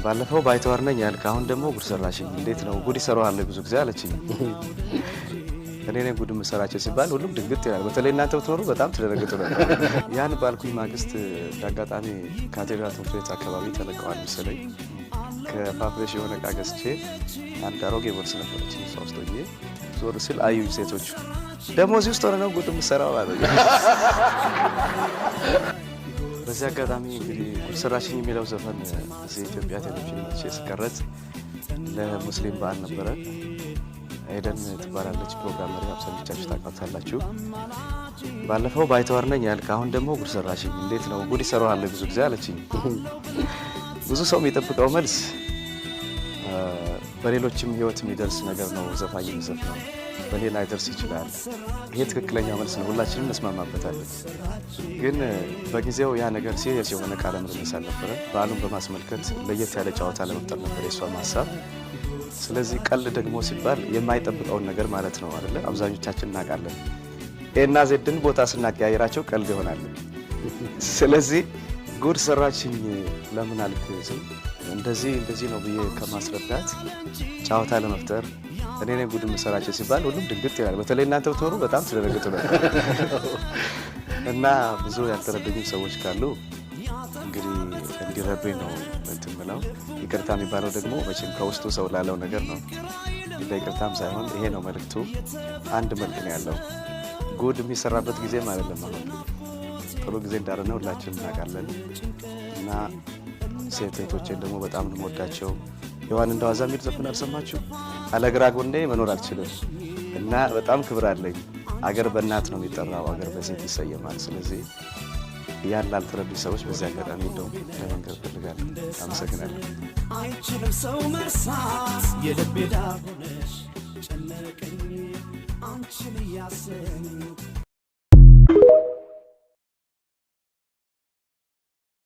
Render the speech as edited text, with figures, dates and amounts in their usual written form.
ባለፈው ባይተዋር ነኝ ያልክ፣ አሁን ደግሞ ጉድ ሰራሽኝ። እንዴት ነው ጉድ ይሰራዋል ብዙ ጊዜ አለችኝ። እኔ ነኝ ጉድ የምሰራቸው ሲባል ሁሉም ድንግጥ ይላል። በተለይ እናንተ ብትኖሩ በጣም ትደነግጡ ነበር። ያን ባልኩኝ ማግስት እንዳጋጣሚ ካቴድራል ትምህርት ቤት አካባቢ ተለቀዋል መሰለኝ፣ ከፋፍሬሽ የሆነ እቃ ገዝቼ አንድ አሮጌ ቦርስ ነበረች፣ እሷ ውስጥ ሆኜ ዞር ስል አዩኝ ሴቶቹ። ደግሞ እዚህ ውስጥ ሆነ ነው ጉድ የምሰራው አሉኝ። በዚህ አጋጣሚ እንግዲህ ጉድ ሰራሽኝ የሚለው ዘፈን እዚህ ኢትዮጵያ ቴሌቪዥን መጥቼ ስቀረጽ ለሙስሊም በዓል ነበረ። ኤደን ትባላለች ፕሮግራም መሪ፣ አብዛኞቻችሁ ታውቃታላችሁ። ባለፈው ባይተዋር ነኝ ያልክ፣ አሁን ደግሞ ጉድ ሰራሽኝ። እንዴት ነው ጉድ ይሰራዋል ብዙ ጊዜ አለችኝ። ብዙ ሰው የሚጠብቀው መልስ በሌሎችም ህይወት የሚደርስ ነገር ነው ዘፋኝ የሚዘፍነው፣ በእኔ ላይደርስ ይችላል። ይሄ ትክክለኛ መልስ ነው፣ ሁላችንም እንስማማበታለን። ግን በጊዜው ያ ነገር serious የሆነ ቃለ ምልልስ አልነበረም። በዓሉን በማስመልከት ለየት ያለ ጨዋታ ለመፍጠር ነበር የእሷም ሀሳብ። ስለዚህ ቀልድ ደግሞ ሲባል የማይጠብቀውን ነገር ማለት ነው አይደለ? አብዛኞቻችን እናውቃለን። A ና Z ን ቦታ ስናቀያይራቸው ቀልድ ይሆናሉ። ስለዚህ ጉድ ሰራችኝ ለምን አልክ ስል እንደዚህ እንደዚህ ነው ብዬ ከማስረዳት ጨዋታ ለመፍጠር እኔ ነኝ ጉድ የምሰራቸው ሲባል ሁሉም ድንግጥ ይላል። በተለይ እናንተ ብትኖሩ በጣም ትደነግጡ ነበር። እና ብዙ ያልተረዱኝም ሰዎች ካሉ እንግዲህ እንዲረዱኝ ነው እንትን ብለው። ይቅርታ የሚባለው ደግሞ መቼም ከውስጡ ሰው ላለው ነገር ነው። ለይቅርታም ሳይሆን ይሄ ነው መልእክቱ። አንድ መልክ ነው ያለው። ጉድ የሚሰራበት ጊዜም አይደለም አሁን። ጥሩ ጊዜ እንዳልሆነ ሁላችንም እናውቃለን። እና ሴት እህቶቼን ደግሞ በጣም ነው የምወዳቸው። ሔዋን እንደዋዛ የሚል ዘፈን አልሰማችሁ? አለግራ ጎኔ መኖር አልችልም እና በጣም ክብር አለኝ። አገር በእናት ነው የሚጠራው፣ አገር በሴት ይሰየማል። ስለዚህ ያን ላልተረዱ ሰዎች በዚህ አጋጣሚ እንደውም ለመንገር እፈልጋለሁ። አመሰግናለሁ። አይችልም ሰው መርሳት፣ የልቤ ዳር ሆነሽ ጨነቀኝ አንቺን እያሰኝ።